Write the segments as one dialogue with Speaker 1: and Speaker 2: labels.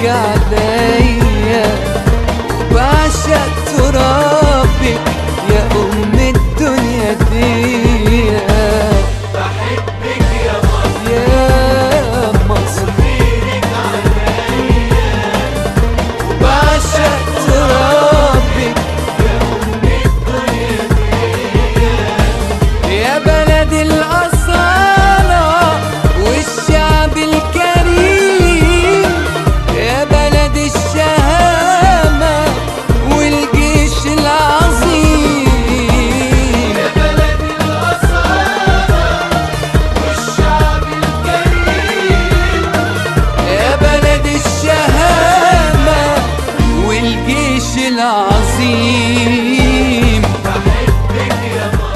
Speaker 1: عليا، بعشق ترابك يا أم الدنيا دي.
Speaker 2: بحبك يا مصر،
Speaker 1: يا مصر
Speaker 2: خيرك عليا،
Speaker 1: بعشق ترابك
Speaker 2: يا أم الدنيا دي.
Speaker 1: يا بلد الأصالة والشعب الكريم، يا بلد الشهامة والجيش العظيم.
Speaker 2: يا بلد الأصالة والشعب الكريم،
Speaker 1: يا بلد الشهامة والجيش العظيم.
Speaker 2: بحبك يا مصر.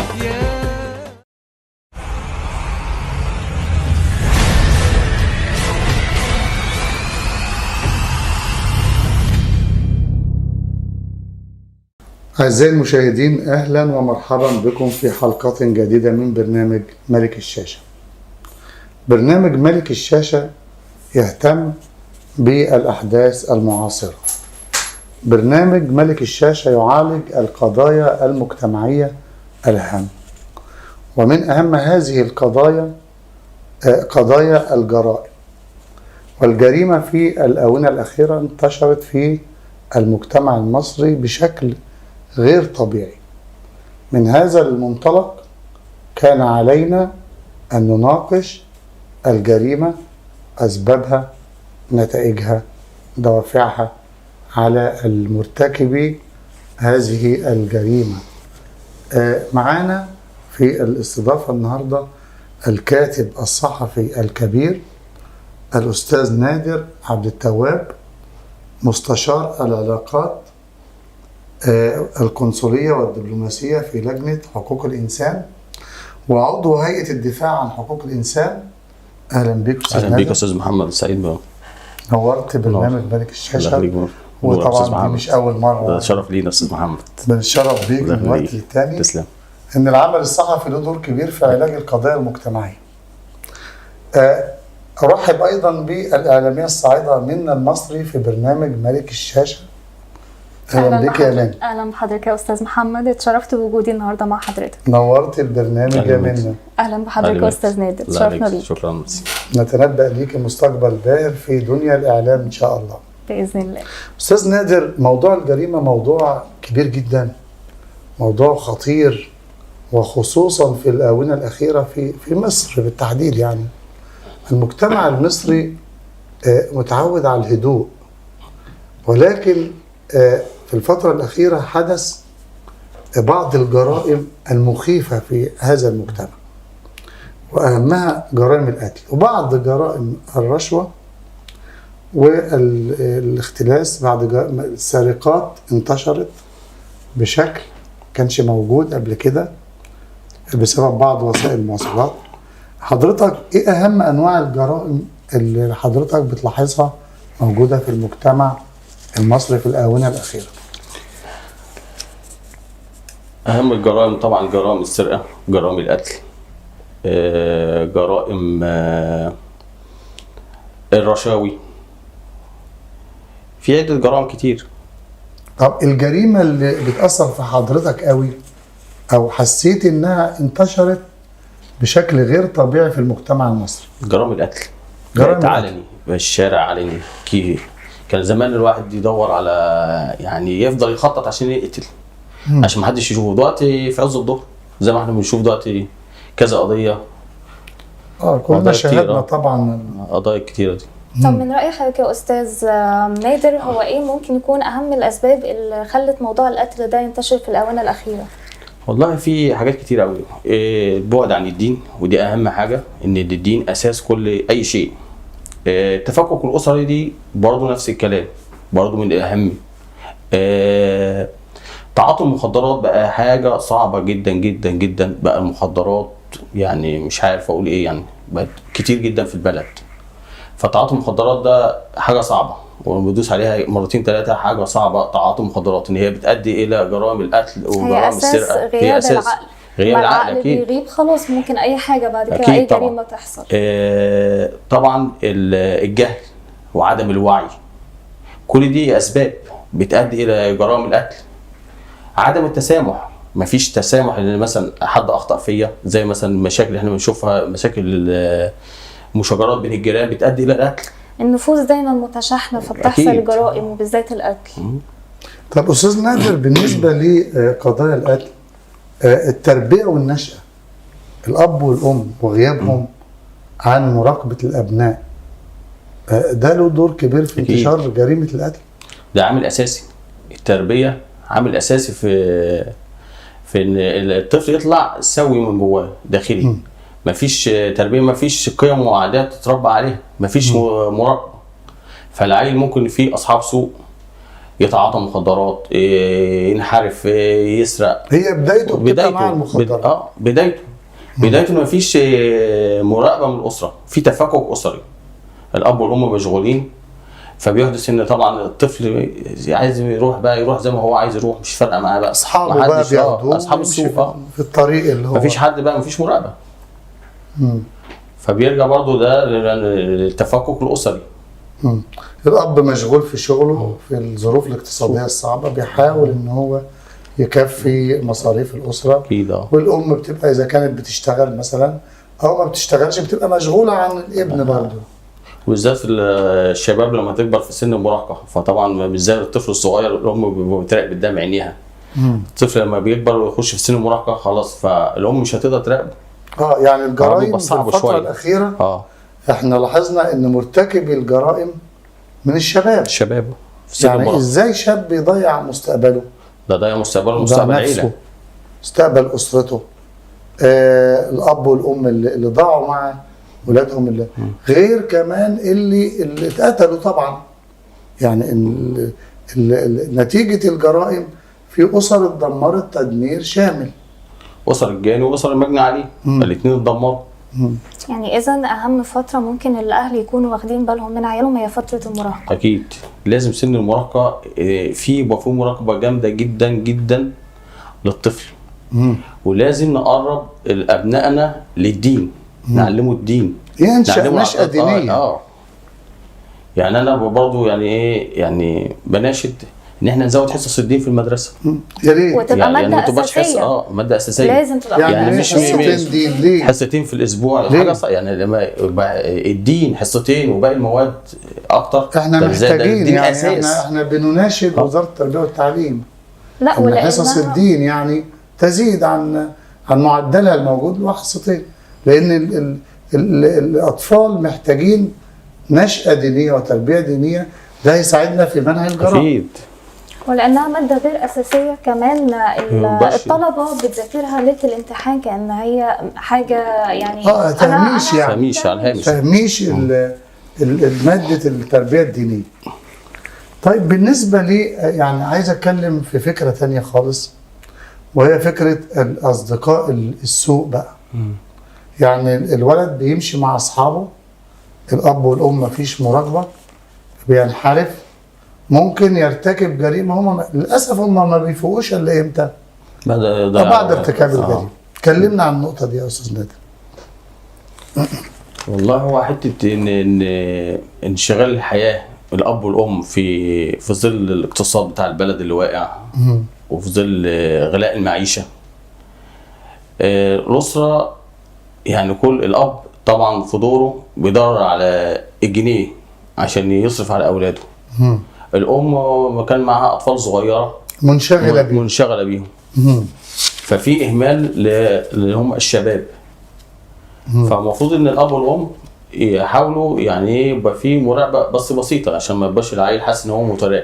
Speaker 3: أعزائي المشاهدين، أهلا ومرحبا بكم في حلقة جديدة من برنامج ملك الشاشة. برنامج ملك الشاشة يهتم بالأحداث المعاصرة. برنامج ملك الشاشة يعالج القضايا المجتمعية الهامة، ومن أهم هذه القضايا قضايا الجرائم. والجريمة في الآونة الأخيرة انتشرت في المجتمع المصري بشكل غير طبيعي. من هذا المنطلق كان علينا أن نناقش الجريمة، أسبابها، نتائجها، دوافعها على المرتكب هذه الجريمة. معانا في الاستضافة النهاردة الكاتب الصحفي الكبير الأستاذ نادر عبد التواب، مستشار العلاقات القنصلية والدبلوماسية في لجنة حقوق الإنسان وعضو هيئة الدفاع عن حقوق الإنسان. أهلا بك أستاذ
Speaker 4: اهلا بيك
Speaker 3: نادر،
Speaker 4: استاذ محمد، سعيد بقى.
Speaker 3: نورت برنامج ملك
Speaker 4: الله
Speaker 3: الشاشة.
Speaker 4: يخليك. نور أستاذ
Speaker 3: وطبعا دي
Speaker 4: محمد.
Speaker 3: مش أول
Speaker 4: ده
Speaker 3: مرة،
Speaker 4: شرف لينا استاذ محمد.
Speaker 3: بنتشرف بيك
Speaker 4: الله
Speaker 3: من وقت
Speaker 4: يخليك.
Speaker 3: للتاني.
Speaker 4: تسلم.
Speaker 3: إن العمل الصحفي له دور كبير في علاج القضايا المجتمعية. أرحب أيضا بالإعلامية الصاعدة منى المصري في برنامج ملك الشاشة. أهلا بك يا منى،
Speaker 5: اهلا بحضرتك يا استاذ محمد، اتشرفت بوجودي النهارده مع حضرتك.
Speaker 3: نورت البرنامج يا
Speaker 4: أهلا بك.
Speaker 3: منى.
Speaker 5: اهلا بحضرتك
Speaker 4: أهلا
Speaker 5: يا استاذ نادر،
Speaker 4: الله
Speaker 5: اتشرفنا
Speaker 4: يخليك.
Speaker 5: بيك.
Speaker 4: شكرا.
Speaker 3: نتنبأ ليك مستقبل باهر في دنيا الإعلام إن شاء الله.
Speaker 5: باذن الله.
Speaker 3: أستاذ نادر، موضوع الجريمة موضوع كبير جدا، موضوع خطير، وخصوصا في الآونة الأخيرة في مصر بالتحديد. يعني المجتمع المصري متعود على الهدوء، ولكن في الفترة الأخيرة حدث بعض الجرائم المخيفة في هذا المجتمع، وأهمها جرائم القتل وبعض جرائم الرشوة والاختلاس. بعد السرقات انتشرت بشكل كانش موجود قبل كده بسبب بعض وسائل المواصلات. حضرتك ايه اهم انواع الجرائم اللي حضرتك بتلاحظها موجودة في المجتمع المصري في الآونة الأخيرة؟
Speaker 4: اهم الجرائم طبعا جرائم السرقة، جرائم القتل، جرائم الرشاوي، في عده جرائم كتير.
Speaker 3: طب الجريمة اللي بتأثر في حضرتك قوي أو حسيت إنها انتشرت بشكل غير طبيعي في المجتمع المصري؟
Speaker 4: جرائم القتل
Speaker 3: جرائم
Speaker 4: بقت
Speaker 3: القتل.
Speaker 4: علني، بقى الشارع علني. كان زمان الواحد يدور على، يعني يفضل يخطط عشان يقتل، عشان ما حدش يشوفه. دلوقتي في عز الظهر زي ما احنا بنشوف دلوقتي كذا قضية.
Speaker 3: كلنا
Speaker 4: قضايا كتير،
Speaker 3: شاهدنا طبعا.
Speaker 4: قضايا كتيرة دي.
Speaker 5: طب من راي حضرتك يا استاذ نادر، هو ايه ممكن يكون اهم الاسباب اللي خلت موضوع القتل ده ينتشر في الاونة الاخيرة؟
Speaker 4: والله في حاجات كتير قوي. البعد عن الدين، ودي اهم حاجة، ان الدين اساس كل اي شيء. التفكك الاسري دي برضو نفس الكلام، برضو من الاهم. تعاطي المخدرات بقى حاجة صعبة جدا جدا جدا. بقى المخدرات يعني مش عارف اقول ايه، يعني بقت كتير جدا في البلد. فتعاطي المخدرات ده حاجة صعبة، وبندوس عليها مرتين ثلاثة. حاجة صعبة تعاطي المخدرات، ان هي بتؤدي الى جرائم القتل
Speaker 5: هي
Speaker 4: وجرائم
Speaker 5: اساس
Speaker 4: السرقة.
Speaker 5: غياب
Speaker 4: هي اساس
Speaker 5: العقل.
Speaker 4: غياب
Speaker 5: ما
Speaker 4: العقل
Speaker 5: العقل
Speaker 4: اكيد.
Speaker 5: بيغيب خلاص، ممكن اي حاجة بعد كده،
Speaker 4: أكيد
Speaker 5: اي
Speaker 4: طبعاً.
Speaker 5: جريمة تحصل.
Speaker 4: طبعا الجهل وعدم الوعي كل دي اسباب بتؤدي الى جرائم القتل. عدم التسامح، مفيش تسامح ان مثلا حد اخطا فيا، زي مثلا المشاكل اللي احنا بنشوفها، مشاكل المشاجرات بين الجيران بتؤدي الى القتل.
Speaker 5: النفوس دايما متشاحنه فبتحصل
Speaker 4: أكيد.
Speaker 5: جرائم وبالذات القتل.
Speaker 3: طب استاذ نادر، بالنسبة لقضايا القتل، التربية والنشأة، الاب والام وغيابهم عن مراقبة الابناء، ده له دور كبير في
Speaker 4: أكيد.
Speaker 3: انتشار جريمة القتل.
Speaker 4: ده عامل اساسي، التربية عامل اساسي في ان الطفل يطلع سوي من جواه داخلي. مفيش تربيه، مفيش قيم وعادات تتربى عليها، مفيش مراقبة. فالعيل ممكن فيه اصحاب سوء، يتعاطى مخدرات، ينحرف، يسرق.
Speaker 3: هي بدايته بتبقى مع المخدرات.
Speaker 4: بدايته مفيش مراقبة من الاسرة، في تفكك اسري، الاب والام مشغولين، فبيحدث ان طبعا الطفل عايز يروح بقى، يروح زي ما هو عايز يروح، مش فارقه معاه بقى.
Speaker 3: اصحابه بقى
Speaker 4: محدش-
Speaker 3: بياخدوه
Speaker 4: اصحاب
Speaker 3: ويمشي
Speaker 4: السوق.
Speaker 3: في الطريق اللي هو
Speaker 4: مفيش حد بقى، مفيش مراقبة. فبيرجع برضو ده للتفكك الاسري.
Speaker 3: الاب مشغول في شغله، في الظروف الاقتصادية الصعبة، بيحاول ان هو يكفي مصاريف الاسرة.
Speaker 4: اكيد اه.
Speaker 3: والام بتبقى اذا كانت بتشتغل مثلا او ما بتشتغلش بتبقى مشغولة عن الابن برضه.
Speaker 4: وبالذات الشباب لما تكبر في سن المراهقة، فطبعا مش زي الطفل الصغير الام بيبقى بتراقب قدام عينيها. الطفل لما بيكبر ويخش في سن المراهقة خلاص، فالام مش هتقدر تراقبه.
Speaker 3: يعني الجرائم
Speaker 4: بيبقى
Speaker 3: في
Speaker 4: صعب
Speaker 3: الفترة
Speaker 4: شوية.
Speaker 3: الاخيرة احنا لاحظنا ان مرتكبي الجرائم من الشباب.
Speaker 4: الشباب في سن
Speaker 3: يعني
Speaker 4: المراهقة.
Speaker 3: ازاي شاب يضيع مستقبله؟
Speaker 4: ده ضيع مستقبله،
Speaker 3: ضيع
Speaker 4: مستقبل
Speaker 3: نفسه،
Speaker 4: العيلة،
Speaker 3: مستقبل اسرته. الاب والام اللي ضاعوا مع ولادهم، اللي غير كمان اللي اتقتلوا طبعا. يعني نتيجة الجرائم في اسر اتدمرت تدمير شامل.
Speaker 4: اسر الجاني واسر المجني عليه، الاثنين اتدمروا.
Speaker 5: يعني اذا اهم فترة ممكن الاهل يكونوا واخدين بالهم من عيالهم هي فترة المراهقة.
Speaker 4: اكيد لازم سن المراهقة، في يبقى في مراقبة جامدة جدا جدا للطفل. ولازم نقرب ابنائنا للدين، نعلمه الدين،
Speaker 3: ينشأ
Speaker 4: نعلمه
Speaker 3: نشأة دينية.
Speaker 4: يعني انا برضو يعني ايه، يعني بناشد ان احنا نزود حصص الدين في المدرسة.
Speaker 3: يا ريت.
Speaker 5: وتبقى
Speaker 4: يعني
Speaker 5: مادة
Speaker 4: ما تبقاش حصة،
Speaker 5: اساسية.
Speaker 4: مادة اساسية.
Speaker 5: لازم تبقى
Speaker 3: يعني,
Speaker 4: يعني
Speaker 3: يعني
Speaker 4: مش
Speaker 3: حصتين دين ليه؟
Speaker 4: حصتين في الاسبوع
Speaker 3: ليه؟
Speaker 4: حاجة يعني لما يبقى الدين حصتين وباقي المواد اكتر،
Speaker 3: احنا
Speaker 4: طب إزاي؟ ده
Speaker 3: محتاجين
Speaker 4: الدين
Speaker 3: يعني
Speaker 4: اساس.
Speaker 3: احنا بنناشد وزارة التربية والتعليم
Speaker 5: لا
Speaker 3: ان حصص
Speaker 5: ولانها
Speaker 3: الدين يعني تزيد عن معدلها الموجود اللي هو حصتين، لان ال ال ال الاطفال محتاجين نشأة دينية وتربية دينية، ده هيساعدنا في منع الجرائم.
Speaker 4: اكيد.
Speaker 5: ولانها مادة غير اساسية كمان
Speaker 4: مباشر.
Speaker 5: الطلبة بتذاكرها ليلة الامتحان كان هي حاجة يعني
Speaker 3: تهميش يعني.
Speaker 4: تهميش على الهامش.
Speaker 3: تهميش مادة التربية الدينية. طيب بالنسبة لي يعني عايز اتكلم في فكرة تانية خالص، وهي فكرة الأصدقاء السوء بقى. يعني الولد بيمشي مع أصحابه، الأب والأم مفيش مراقبة، بينحرف، ممكن يرتكب جريمة. هم للأسف هم ما بيفوقوش إلا إمتى؟
Speaker 4: بعد
Speaker 3: بعد ارتكاب الجريمة. كلمنا عن النقطة دي يا أستاذ نادر.
Speaker 4: والله هو حتة ان انشغال الحياة الاب والام في ظل الاقتصاد بتاع البلد اللي واقع، وفي ظل غلاء المعيشة. الاسرة يعني كل الاب طبعا في دوره بيدور على الجنيه عشان يصرف على اولاده. الام ما كان معاها اطفال صغيرة
Speaker 3: منشغلة بيه.
Speaker 4: منشغله بيهم. ففي اهمال اللي هم الشباب. فالمفروض ان الاب والام يحاولوا يعني ايه يبقى في مراقبة بس بسيطة، عشان ما يبقاش العيل حاسس ان هو متراقب.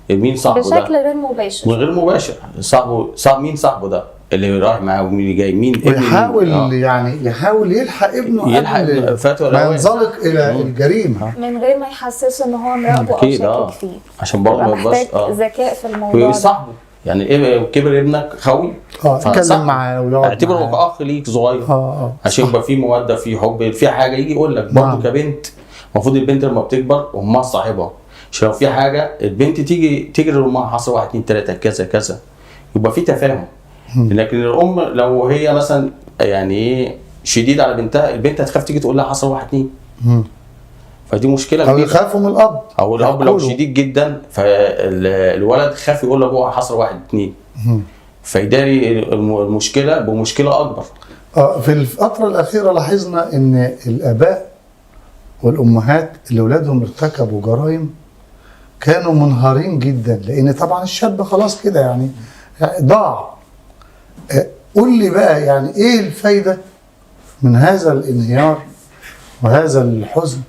Speaker 4: مين صاحبه ده؟
Speaker 5: بشكل غير مباشر.
Speaker 4: من غير مباشر، صاحبه صاحب مين صاحبه ده اللي رايح معاه ومين اللي جاي، مين ابن مين؟
Speaker 3: ويحاول يعني يحاول يلحق ابنه
Speaker 4: يلحق
Speaker 3: قبل
Speaker 4: ابنه فات ولا
Speaker 3: ما
Speaker 4: أوان.
Speaker 3: ينزلق الى الجريمة.
Speaker 5: من غير ما يحسسه ان هو مراقبة او
Speaker 4: اكيد
Speaker 5: شاكك فيه.
Speaker 4: عشان برضه
Speaker 5: يبقى
Speaker 4: ما يبقاش
Speaker 5: محتاج ذكاء في الموضوع ده.
Speaker 4: وصاحبه يعني ايه، كبر ابنك خوي
Speaker 3: اتكلم معاه ويقعد
Speaker 4: اعتبره
Speaker 3: معاه.
Speaker 4: كأخ ليك صغير. عشان يبقى في موده، في حب، في حاجة يجي يقول لك برضه.
Speaker 3: نعم.
Speaker 4: كبنت المفروض البنت لما بتكبر امها صاحبها، عشان لو في حاجة البنت تيجي تجري لامها، حصل 1 2 3 كذا كذا، يبقى في تفاهم. لكن الام لو هي مثلا يعني ايه شديد على بنتها، البنت هتخاف تيجي تقول لها حصل 1 2. فدي مشكلة
Speaker 3: او
Speaker 4: كبيرة.
Speaker 3: يخافوا من الاب،
Speaker 4: او الاب لو
Speaker 3: يحكوا له.
Speaker 4: شديد جدا فالولد خاف يقول لابوه حصل 1 2، فيداري المشكلة بمشكلة اكبر.
Speaker 3: في الفترة الأخيرة لاحظنا إن الآباء والأمهات اللي أولادهم ارتكبوا جرائم كانوا منهارين جدا، لأن طبعا الشاب خلاص كده يعني ضاع. قول لي بقى يعني إيه الفايدة من هذا الانهيار وهذا الحزن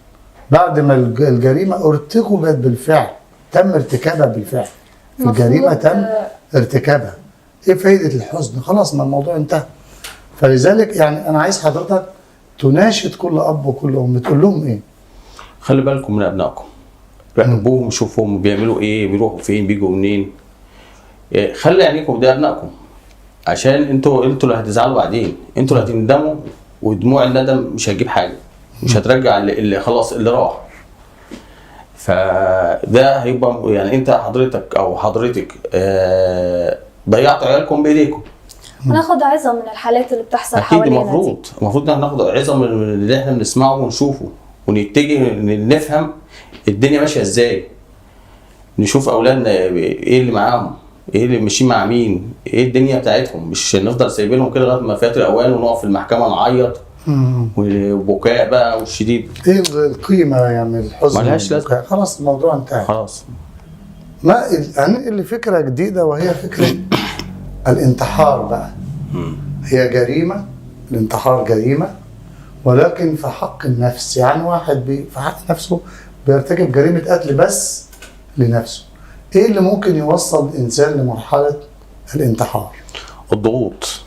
Speaker 3: بعد ما الجريمة ارتكبت بالفعل، تم ارتكابها بالفعل، الجريمة تم ارتكابها، إيه فايدة الحزن؟ خلاص ما الموضوع انتهى. فلذلك يعني انا عايز حضرتك تناشد كل اب وكل ام، تقول لهم ايه؟
Speaker 4: خلي بالكم من ابنائكم، راقبوهم، شوفهم بيعملوا ايه، بيروحوا فين، بيجوا منين. خلي عينيكم ده ابنائكم، عشان انتوا اللي هتزعلوا بعدين، انتوا اللي هتندموا، ودموع الندم مش هتجيب حاجة، مش هترجع اللي خلاص اللي راح. فده هيبقى يعني انت حضرتك او حضرتك ضيعتوا عيالكم بايديكم.
Speaker 5: ناخد عظة من الحالات اللي بتحصل
Speaker 4: اكيد
Speaker 5: حوالينا.
Speaker 4: المفروض ان احنا ناخد عظه من اللي احنا بنسمعه ونشوفه، ونتجه نفهم الدنيا ماشية ازاي، نشوف اولادنا ايه اللي معاهم، ايه اللي ماشيين مع مين، ايه الدنيا بتاعتهم، مش نفضل سايبينهم كده لغاية ما فات الاوان ونقف في المحكمة نعيط وبكاء بقى والشديد.
Speaker 3: ايه القيمة يعني الحزن؟
Speaker 4: ملهاش لازمه،
Speaker 3: خلاص الموضوع انتهى
Speaker 4: خلاص.
Speaker 3: ما هننقل لفكرة جديدة، وهي فكرة الانتحار بقى. هي جريمة، الانتحار جريمة، ولكن في حق النفس. يعني واحد في حق نفسه بيرتكب جريمة قتل بس لنفسه. ايه اللي ممكن يوصل الانسان لمرحلة الانتحار؟
Speaker 4: الضغوط.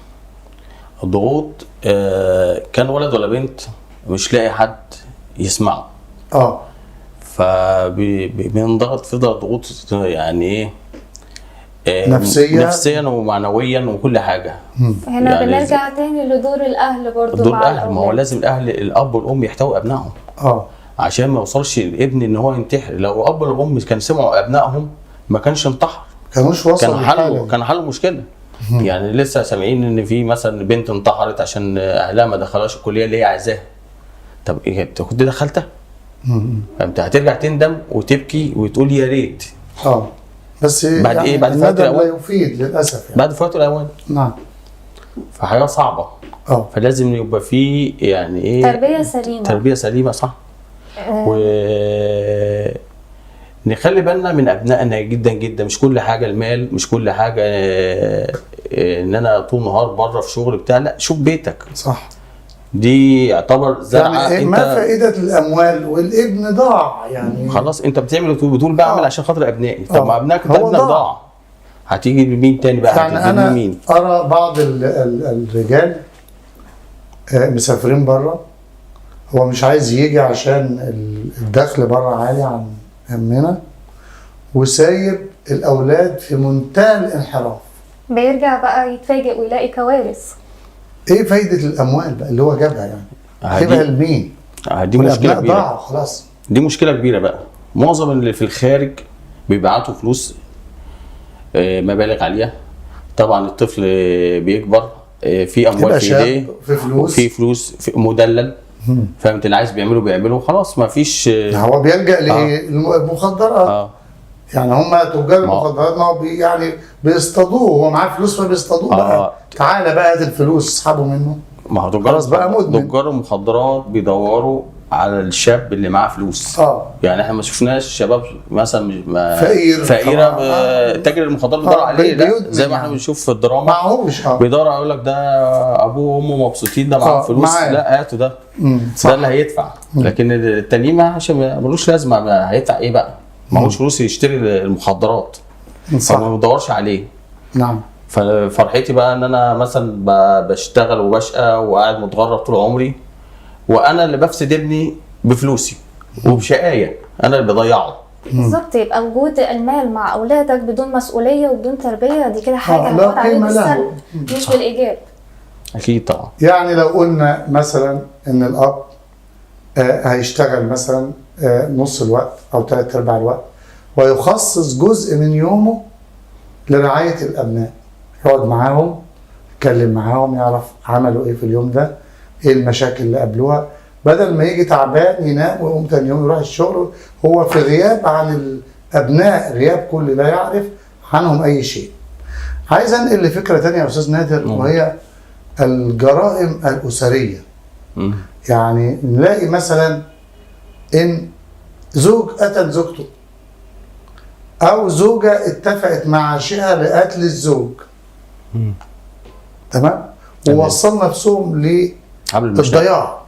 Speaker 4: الضغوط كان ولد ولا بنت مش لاقي حد يسمعه. فبينضغط، في ضغوط يعني ايه نفسيا ومعنويا وكل حاجة.
Speaker 5: هنا
Speaker 4: يعني
Speaker 5: بنرجع تاني لدور الاهل برضو.
Speaker 4: دور
Speaker 5: مع
Speaker 4: الاهل، ما هو لازم الاهل الاب والام يحتووا ابنائهم عشان ما يوصلش الابن ان هو ينتحر. لو اب والام كان سمعوا ابنائهم ما كانش انتحر،
Speaker 3: كانوش وصلوا،
Speaker 4: كان حلوا مشكلة. يعني لسه سامعين ان في مثلا بنت انتحرت عشان اهلها ما دخلهاش الكلية اللي هي عايزاها. طب ايه انت كنت دخلتها؟ انت هترجع تندم وتبكي وتقول يا ريت.
Speaker 3: بس
Speaker 4: بعد
Speaker 3: يعني
Speaker 4: ايه؟ بعد فوات
Speaker 3: الندم
Speaker 4: الاوان
Speaker 3: لا يفيد للاسف يعني.
Speaker 4: بعد فوات الاوان.
Speaker 3: نعم.
Speaker 4: فحاجه صعبة. فلازم يبقى في يعني ايه،
Speaker 5: تربيه سليمة.
Speaker 4: تربيه سليمة، صح. و نخلي بالنا من ابنائنا جدا جدا. مش كل حاجة المال، مش كل حاجة ان انا طول النهار بره في شغل بتاع، لا شوف بيتك.
Speaker 3: صح.
Speaker 4: دي يعتبر زرعه.
Speaker 3: يعني ما فائدة الاموال والابن ضاع يعني؟
Speaker 4: خلاص انت بتعمل بتقول بعمل عشان خاطر ابنائي. طب ما ابنائك انت ابنك ضاع، هتيجي لمين تاني بقى؟
Speaker 3: يعني انا
Speaker 4: مين؟
Speaker 3: ارى بعض الرجال مسافرين بره، هو مش عايز يجي عشان الدخل بره عالي عن همنا، وسايب الاولاد في منتهى الانحراف.
Speaker 5: بيرجع بقى يتفاجئ ويلاقي كوارث.
Speaker 3: ايه فايده الاموال بقى اللي هو جابها يعني؟ هيبقى لمين؟
Speaker 4: دي مشكلة كبيرة.
Speaker 3: ضاعوا خلاص.
Speaker 4: دي مشكلة كبيرة بقى. معظم اللي في الخارج بيبعتوا فلوس مبالغ عالية. طبعا الطفل بيكبر في اموال في ايديه،
Speaker 3: في فلوس،
Speaker 4: في مدلل، فهمت؟ اللي عايز بيعمله بيعمله، خلاص ما فيش.
Speaker 3: هو بيلجأ للمخدرات. يعني هم تجار المخدرات، ما هو يعني بيصطادوه، هو معاه فلوس فبيصطادوه بقى. تعالى بقى هات الفلوس، اسحبوا منه.
Speaker 4: ما هو تجار،
Speaker 3: خلاص بقى مدمن.
Speaker 4: تجار المخدرات بيدوروا على الشاب اللي معاه فلوس. يعني احنا ما شفناش شباب مثلا فقيرة تاجر المخدرات بيدور عليه، لا زي ما احنا بنشوف في الدراما
Speaker 3: معهوش.
Speaker 4: بيدور يقول لك ده ابوه وامه مبسوطين، ده معاه فلوس، لا هاتوا ده. ده اللي هيدفع. لكن التانيين عشان ملوش لازمه، هيدفع ايه بقى؟ معهوش فلوس يشتري المخدرات، فما بيدورش عليه.
Speaker 3: نعم.
Speaker 4: ففرحتي بقى ان انا مثلا بشتغل وبشقى وقاعد متغرب طول عمري، وانا اللي بفسد ابني بفلوسي وبشقايه، انا اللي بضيعه.
Speaker 5: بالظبط. يبقى وجود المال مع اولادك بدون مسؤولية وبدون تربيه، دي كده حاجة
Speaker 3: لا قيمة له،
Speaker 5: مش بالايجاب.
Speaker 4: اكيد طبعا.
Speaker 3: يعني لو قلنا مثلا ان الاب هيشتغل مثلا نص الوقت او 3/4 الوقت، ويخصص جزء من يومه لرعاية الابناء، يقعد معاهم، يتكلم معاهم، يعرف عملوا ايه في اليوم ده، ايه المشاكل اللي قابلوها، بدل ما يجي تعبان ينام ويقوم تاني يوم يروح الشغل، هو في غياب عن الابناء، غياب كل لا يعرف عنهم اي شيء. عايز انقل لفكرة تانية يا استاذ نادر، وهي الجرائم الاسرية. يعني نلاقي مثلا ان زوج قتل زوجته، او زوجه اتفقت مع عشيقها لقتل الزوج. تمام؟ ووصل نفسهم للضياع،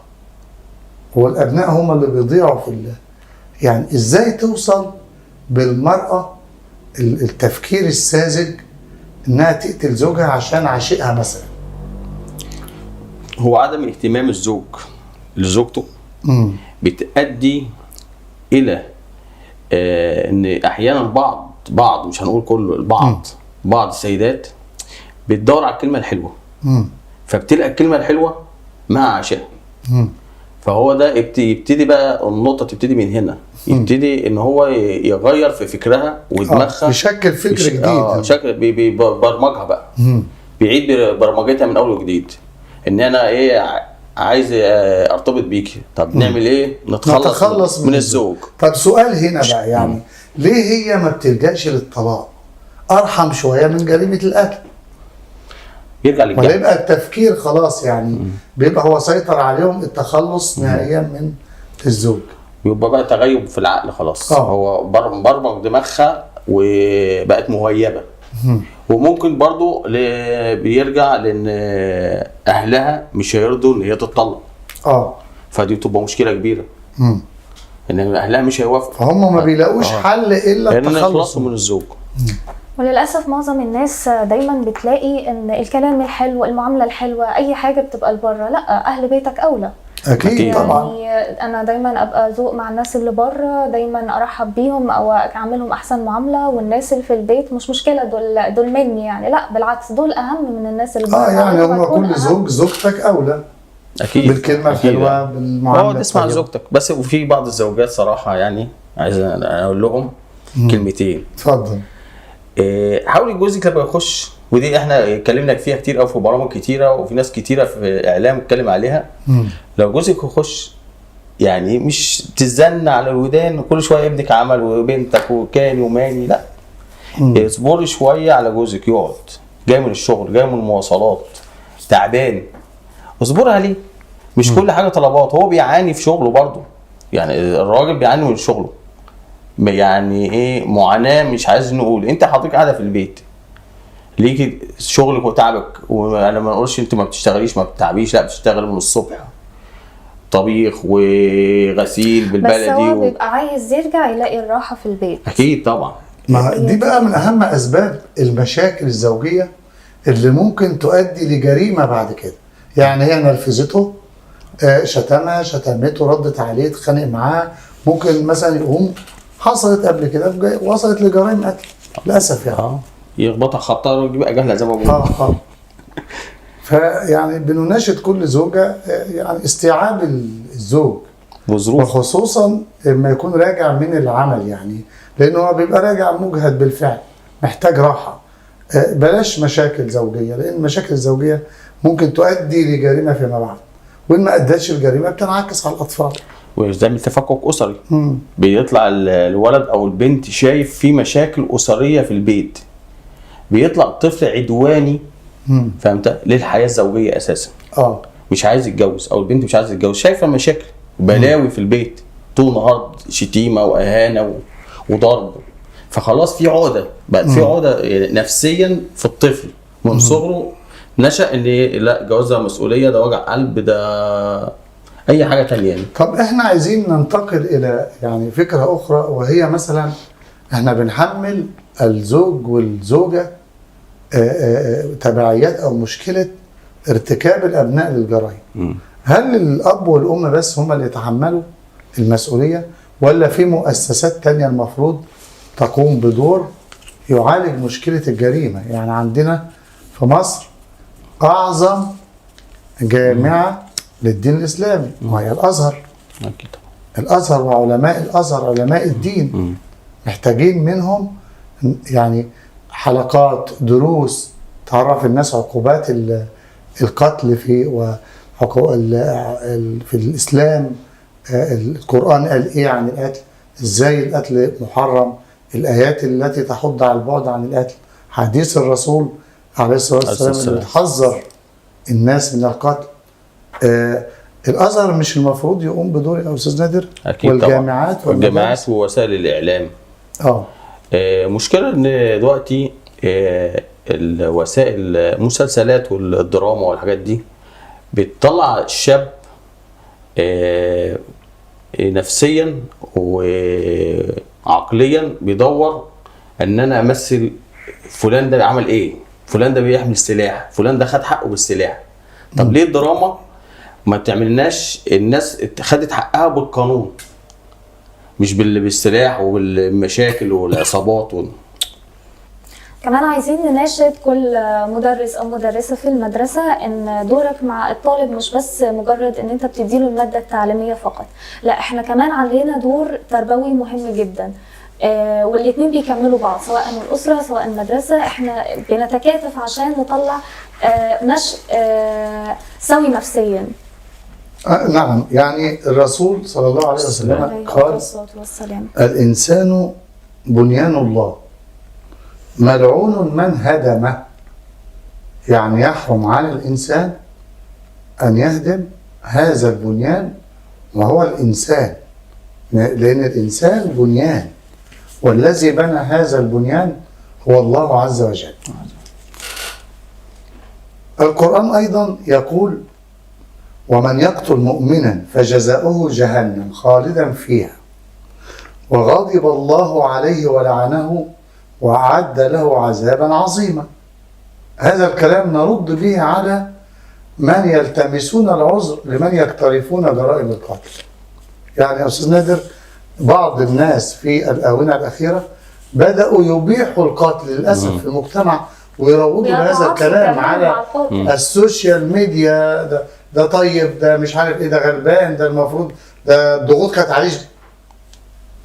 Speaker 3: والابناء هم اللي بيضيعوا في يعني ازاي توصل بالمراة التفكير الساذج انها تقتل زوجها عشان عشيقها مثلا؟
Speaker 4: هو عدم اهتمام الزوج لزوجته بتؤدي الى ان احيانا بعض مش هنقول كله، البعض بعض السيدات بتدور على الكلمة الحلوة، فبتلقى الكلمة الحلوة مع عشاء. فهو ده يبتدي بقى النقطة تبتدي من هنا، يبتدي ان هو يغير في فكرها ودماغها،
Speaker 3: يشكل فكر جديد،
Speaker 4: شكل بيبرمجها بقى، بيعيد برمجتها من اول وجديد. ان انا ايه عايز ارتبط بيكي، طب نعمل ايه؟ نتخلص من الزوج.
Speaker 3: طب سؤال هنا بقى، يعني ليه هي ما بتلجأش للطلاق؟ ارحم شوية من جريمة القتل.
Speaker 4: بيرجع للجهل،
Speaker 3: ولا يبقى التفكير خلاص، يعني بيبقى هو سيطر عليهم التخلص نهائيا من الزوج،
Speaker 4: بيبقى بقى تغيب في العقل خلاص. هو برمج دماغها وبقت مهيبة. وممكن برضو بيرجع لان اهلها مش هيرضوا ان هي تتطلق. فدي بتبقى مشكلة كبيرة، ان اهلها مش هيوافقوا،
Speaker 3: فهم ما بيلاقوش حل الا التخلص
Speaker 4: من الزوج.
Speaker 5: وللاسف معظم الناس دايما بتلاقي ان الكلام الحلو، المعاملة الحلوة، اي حاجة بتبقى لبره. لا، اهل بيتك اولى.
Speaker 3: اكيد
Speaker 5: يعني
Speaker 3: طبعا.
Speaker 5: انا دايما ابقى ذوق مع الناس اللي بره، دايما ارحب بيهم او اعملهم احسن معاملة، والناس اللي في البيت مش مشكلة، دول مني يعني. لا بالعكس، دول اهم من الناس اللي بره.
Speaker 3: يعني هو كل زوج زوجتك اولى اكيد، بالكلمة الحلوة، بالمعامله.
Speaker 4: تسمع لزوجتك بس. وفي بعض الزوجات صراحة يعني عايز اقول لهم كلمتين.
Speaker 3: اتفضل.
Speaker 4: حاولي جوزك لما يخش، ودي احنا اتكلمنا فيها كتير او في برامج كتيرة وفي ناس كتيرة في الاعلام اتكلم عليها. لو جوزك يخش يعني مش تزن على الودان كل شوية ابنك عمل وبنتك وكان وماني، لا، اصبري شوية على جوزك، يقعد جاي من الشغل، جاي من المواصلات، تعبان، اصبري عليه. مش كل حاجة طلبات، هو بيعاني في شغله برضه، يعني الراجل بيعاني من شغله، يعني ايه معاناة، مش عايز نقول. انت حضرتك قاعدة في البيت ليكي شغلك وتعبك، وانا ما اقولش انت ما بتشتغليش ما بتتعبيش، لا بتشتغل من الصبح، طبيخ وغسيل بالبلدي،
Speaker 5: بس هو بيبقى عايز يرجع يلاقي الراحة في البيت.
Speaker 4: اكيد طبعا.
Speaker 3: ما دي بقى من اهم اسباب المشاكل الزوجية اللي ممكن تؤدي لجريمة بعد كده. يعني هي نرفزته، شتمها، شتمته، ردت عليه، اتخانق معاه، ممكن مثلا يقوم، حصلت قبل كده وصلت لجرائم قتل للاسف يعني.
Speaker 4: يخبطها خبطه ويبقى جهله زي ما بقول.
Speaker 3: فيعني بنناشد كل زوجه يعني استيعاب الزوج
Speaker 4: وظروفه،
Speaker 3: وخصوصا لما يكون راجع من العمل، يعني لانه هو بيبقى راجع مجهد بالفعل، محتاج راحة. بلاش مشاكل زوجيه، لان المشاكل الزوجية ممكن تؤدي لجريمة فيما بعد، وان ما ادتش الجريمة بتنعكس على الاطفال
Speaker 4: وده تفكك اسري. بيطلع الولد او البنت شايف في مشاكل اسرية في البيت، بيطلع طفل عدواني، فهمت؟ للحياة الزوجية اساسا. مش عايز يتجوز، او البنت مش عايزه تتجوز، شايفه مشاكل بلاوي في البيت طول النهار، شتيمه واهانه وضرب، فخلاص في عقده بقت، في عقده نفسيا في الطفل من صغره، نشأ ان لا الجواز ده مسؤولية، ده وجع قلب، ده اي حاجة ثانية يعني.
Speaker 3: طب احنا عايزين ننتقل الى يعني فكرة اخرى، وهي مثلا احنا بنحمل الزوج والزوجة تبعيات او مشكلة ارتكاب الابناء للجرائم. هل الاب والام بس هم اللي يتحملوا المسؤولية، ولا في مؤسسات تانية المفروض تقوم بدور يعالج مشكلة الجريمة؟ يعني عندنا في مصر اعظم جامعه للدين الاسلامي وهي الازهر. الازهر وعلماء الازهر، علماء الدين، محتاجين منهم يعني حلقات، دروس تعرف الناس عقوبات القتل في، حقوق في الاسلام، القران قال ايه عن القتل، ازاي القتل محرم، الايات التي تحض على البعد عن القتل، حديث الرسول عليه الصلاة والسلام اللي بتحذر الناس من القتل. الازهر مش المفروض يقوم بدور يا استاذ نادر؟
Speaker 4: اكيد
Speaker 3: والجامعات
Speaker 4: طبعا. والجامعات ووسائل الاعلام. مشكلة ان دلوقتي الوسائل المسلسلات والدراما والحاجات دي بتطلع الشاب نفسيا وعقليا بيدور ان انا امثل فلان ده عمل ايه، فلان ده بيحمل سلاح، فلان ده خد حقه بالسلاح. طب ليه الدراما ما تعملناش الناس خدت حقها بالقانون، مش بالسلاح وبالمشاكل والعصابات
Speaker 5: كمان عايزين نناشد كل مدرس او مدرسه في المدرسة ان دورك مع الطالب مش بس مجرد ان انت بتديله المادة التعليمية فقط، لا احنا كمان علينا دور تربوي مهم جدا، والاثنين بيكملوا بعض، سواء الاسرة سواء المدرسة. احنا بنتكاتف عشان نطلع نشء سوي نفسيا.
Speaker 3: نعم، يعني الرسول صلى الله عليه وسلم قال: الإنسان بنيان الله، ملعون من هدمه. يعني يحرم على الإنسان أن يهدم هذا البنيان، وهو الإنسان، لأن الإنسان بنيان، والذي بنى هذا البنيان هو الله عز وجل. القرآن أيضا يقول: ومن يقتل مؤمنا فجزاؤه جهنم خالدا فيها وغضب الله عليه ولعنه وأعد له عذابا عظيما. هذا الكلام نرد به على من يلتمسون العذر لمن يقترفون جرائم القتل. يعني يا أستاذ نادر، بعض الناس في الآونة الأخيرة بدأوا يبيحوا القتل للأسف في المجتمع، ويروجوا لهذا الكلام على ال social media. ده طيب، ده مش عارف ايه، ده غلبان، ده المفروض، ده الضغوط كانت عليه.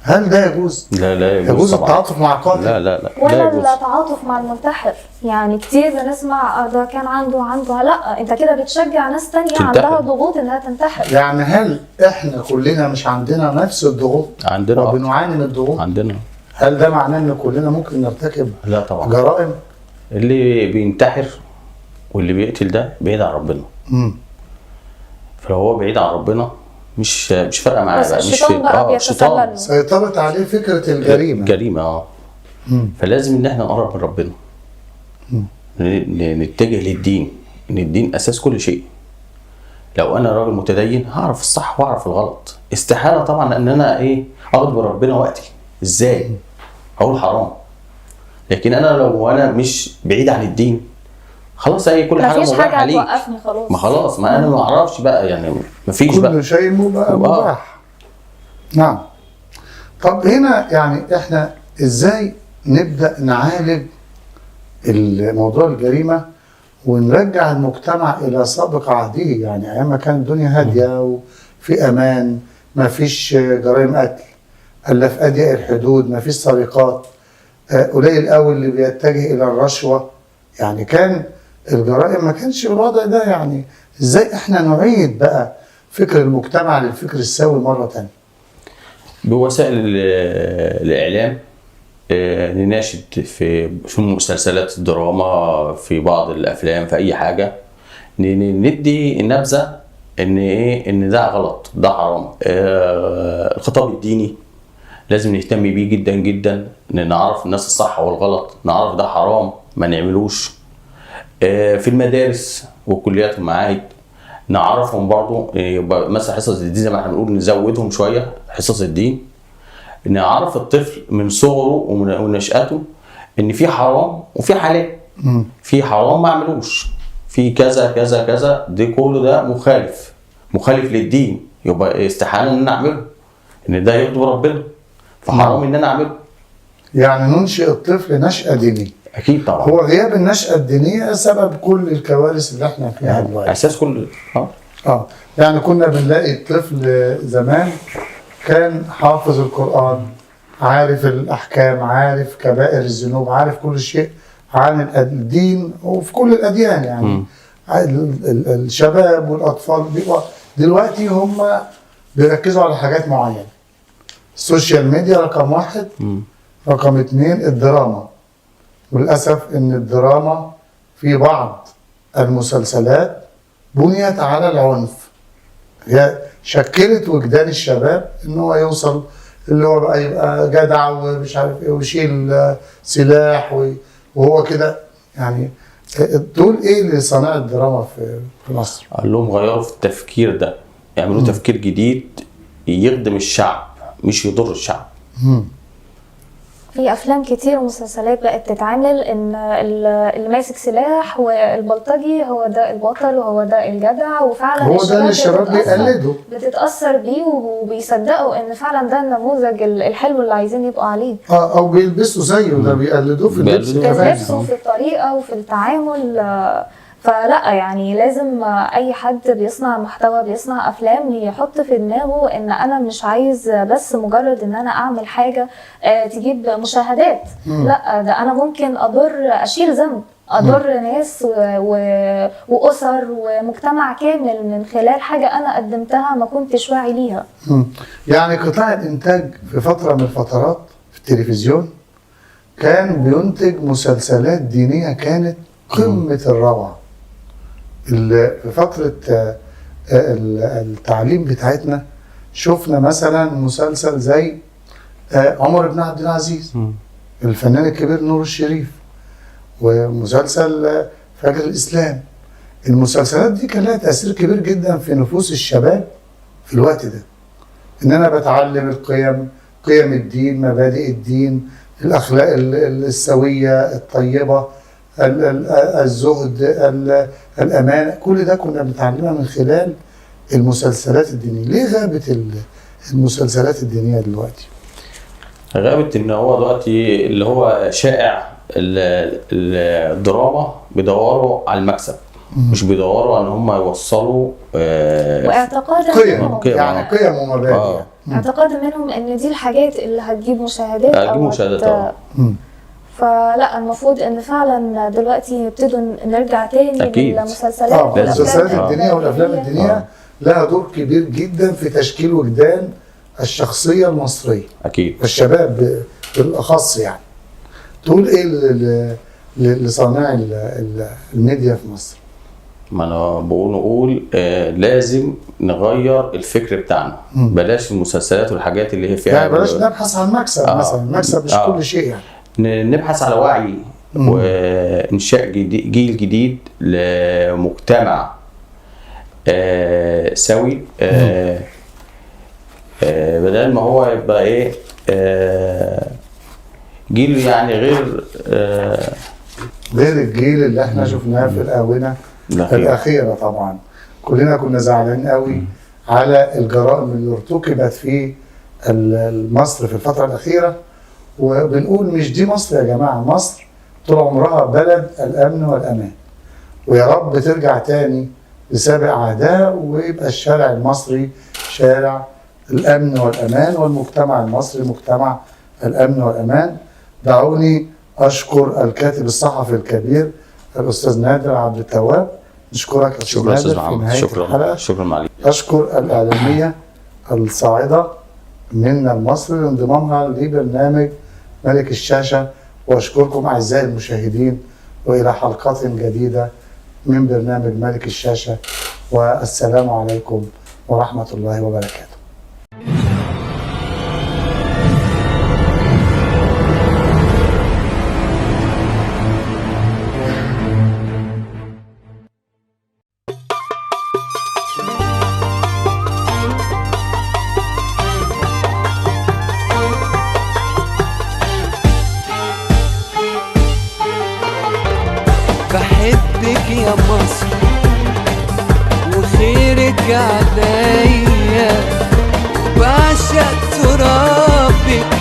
Speaker 3: هل ده يجوز؟
Speaker 4: لا لا يجوز.
Speaker 3: يجوز التعاطف مع القاتل؟
Speaker 4: لا لا لا،
Speaker 5: ولا التعاطف مع المنتحر. يعني كتير بنسمع ده كان عنده، لا انت كده بتشجع ناس تانية عندها ضغوط انها تنتحر.
Speaker 3: يعني هل احنا كلنا مش عندنا نفس الضغوط؟
Speaker 4: عندنا،
Speaker 3: وبنعاني من الضغوط
Speaker 4: عندنا.
Speaker 3: هل ده معناه ان كلنا ممكن نرتكب
Speaker 4: لا طبعا
Speaker 3: جرائم؟
Speaker 4: اللي بينتحر واللي بيقتل ده بعيد عن ربنا. فلو هو بعيد عن ربنا مش فارقه معاه بقى، مش
Speaker 5: الشيطان بقى بيتسلل،
Speaker 3: سيطرت عليه فكرة الجريمة.
Speaker 4: الجريمة فلازم ان احنا نقرب من ربنا، نتجه للدين، ان الدين اساس كل شيء. لو انا راجل متدين هعرف الصح واعرف الغلط. استحالة طبعا ان انا ايه اغضب ربنا وقتي، ازاي؟ هقول حرام. لكن انا لو انا مش بعيد عن الدين خلاص، اي كل حاجة مباح عليك،
Speaker 5: خلاص.
Speaker 4: ما خلاص، ما انا ما اعرفش بقى، يعني ما فيش بقى،
Speaker 3: كل شيء مباح. نعم. طب هنا يعني احنا ازاي نبدا نعالج الموضوع الجريمة ونرجع المجتمع الى سابق عهده؟ يعني ايام ما كانت الدنيا هادية وفي امان، ما فيش جرائم قتل الا في اضيق الحدود، ما فيش سرقات، قليل قوي اللي بيتجه الى الرشوة. يعني كان الجرائم ما كانش بالوضع ده. يعني ازاي احنا نعيد بقى فكر المجتمع للفكر السوي مرة تانية؟
Speaker 4: بوسائل الاعلام، نناشد في مسلسلات الدراما، في بعض الافلام، في اي حاجة ندي النبذه ان ايه، ان ده غلط، ده حرام. الخطاب الديني لازم نهتم بيه جدا جدا، نعرف الناس الصح والغلط، نعرف ده حرام ما نعملوش. في المدارس والكليات والمعاهد نعرفهم برضو، مثلا حصص الدين زي ما احنا بنقول نزودهم شوية حصص الدين، نعرف الطفل من صغره ونشأته ان في حرام وفي حلال، في حرام ما اعملوش، في كذا كذا كذا، ده كله ده مخالف للدين، يبقى استحالة ان انا اعمله، ان ده يغضب ربنا، فحرام ان انا اعمله.
Speaker 3: يعني ننشئ الطفل نشأة دينية.
Speaker 4: اكيد طبعا.
Speaker 3: هو غياب النشأة الدينية سبب كل الكوارث اللي احنا فيها دلوقتي.
Speaker 4: اساس كل
Speaker 3: يعني كنا بنلاقي الطفل زمان كان حافظ القرآن، عارف الأحكام، عارف كبائر الذنوب، عارف كل شيء عن الدين وفي كل الأديان يعني. الشباب والاطفال بيبقوا دلوقتي هم بيركزوا على حاجات معينة. ال social media رقم 1، رقم 2 الدراما. وللاسف ان الدراما في بعض المسلسلات بنيت على العنف، هي شكلت وجدان الشباب ان هو يوصل اللي هو بقى يبقى جدع ومش عارف ايه ويشيل سلاح وهو كده. يعني دول ايه لصناعة الدراما في مصر؟
Speaker 4: قال لهم غيروا في التفكير ده، يعملوا تفكير جديد يخدم الشعب مش يضر الشعب.
Speaker 5: في افلام كتير ومسلسلات بقت تتعمل ان اللي ماسك سلاح والبلطجي هو ده البطل وهو ده الجدع، وفعلا
Speaker 3: هو ده اللي الشباب بيقلده،
Speaker 5: بتتاثر بيه وبيصدقوا ان فعلا ده النموذج الحلو اللي عايزين يبقوا عليه.
Speaker 3: او بيلبسوا زيه، ده بيقلدوه في اللبس كمان،
Speaker 5: في في الطريقة وفي التعامل. فلا يعني لازم اي حد بيصنع محتوى بيصنع افلام يحط في دماغه ان انا مش عايز بس مجرد ان انا اعمل حاجة تجيب مشاهدات، لا ده انا ممكن اضر، اشيل ذنب، اضر ناس واسر ومجتمع كامل من خلال حاجة انا قدمتها ما كنتش واعي ليها.
Speaker 3: يعني قطاع الانتاج في فترة من الفترات في التلفزيون كان بينتج مسلسلات دينية كانت قمة الروعة. في فترة التعليم بتاعتنا شفنا مثلا مسلسل زي عمر بن عبد العزيز، الفنان الكبير نور الشريف، ومسلسل فجر الإسلام. المسلسلات دي كان لها تأثير كبير جدا في نفوس الشباب في الوقت ده، إن أنا بتعلم القيم، قيم الدين، مبادئ الدين، الأخلاق السوية الطيبة، الزهد، الأمانة، كل ده كنا بنتعلمها من خلال المسلسلات الدينية. ليه غابت المسلسلات الدينية دلوقتي؟
Speaker 4: غابت إن هو دلوقتي اللي هو شائع الدراما بيدوروا على المكسب، مش بيدوروا ان هم يوصلوا
Speaker 5: واعتقادا
Speaker 3: قيم، يعني قيم ومبادئ.
Speaker 5: اعتقادا منهم ان دي الحاجات اللي هتجيب مشاهدات،
Speaker 4: هتجيب مشاهدات.
Speaker 5: فلا المفروض ان فعلا دلوقتي يبتدوا نرجع تاني للمسلسلات.
Speaker 3: المسلسلات الدينية والافلام الدينية لها دور كبير جدا في تشكيل وجدان الشخصية المصرية
Speaker 4: اكيد،
Speaker 3: والشباب بالاخص. يعني تقول ايه لصانع الميديا في مصر؟
Speaker 4: ما انا بقول نقول لازم نغير الفكر بتاعنا. بلاش المسلسلات والحاجات اللي هي فيها،
Speaker 3: يعني بلاش نبحث عن مكسب مثلا، المكسب مش كل شيء. يعني
Speaker 4: نبحث على وعي وانشاء جيل جديد لمجتمع سوي، بدل ما هو يبقى ايه جيل يعني غير
Speaker 3: غير الجيل اللي احنا شفناه في الآونة الأخيرة. طبعا كلنا كنا زعلانين قوي على الجرائم اللي ارتكبت في مصر في الفترة الأخيرة، وبنقول مش دي مصر يا جماعة، مصر طول عمرها بلد الأمن والأمان، ويا رب ترجع تاني لسابق عهدها ويبقى الشارع المصري شارع الأمن والأمان، والمجتمع المصري مجتمع الأمن والأمان. دعوني أشكر الكاتب الصحفي الكبير الأستاذ نادر عبد التواب. نشكرك أستاذ نادر في نهاية الحلقة.
Speaker 4: شكرا معلم.
Speaker 3: أشكر الإعلامية الصاعدة منا المصري لانضمامها لبرنامج ملك الشاشة، وأشكركم أعزائي المشاهدين، وإلى حلقة جديدة من برنامج ملك الشاشة، والسلام عليكم ورحمة الله وبركاته.
Speaker 1: بحبك يا مصر وخيرك عليا، وبعشق ترابك.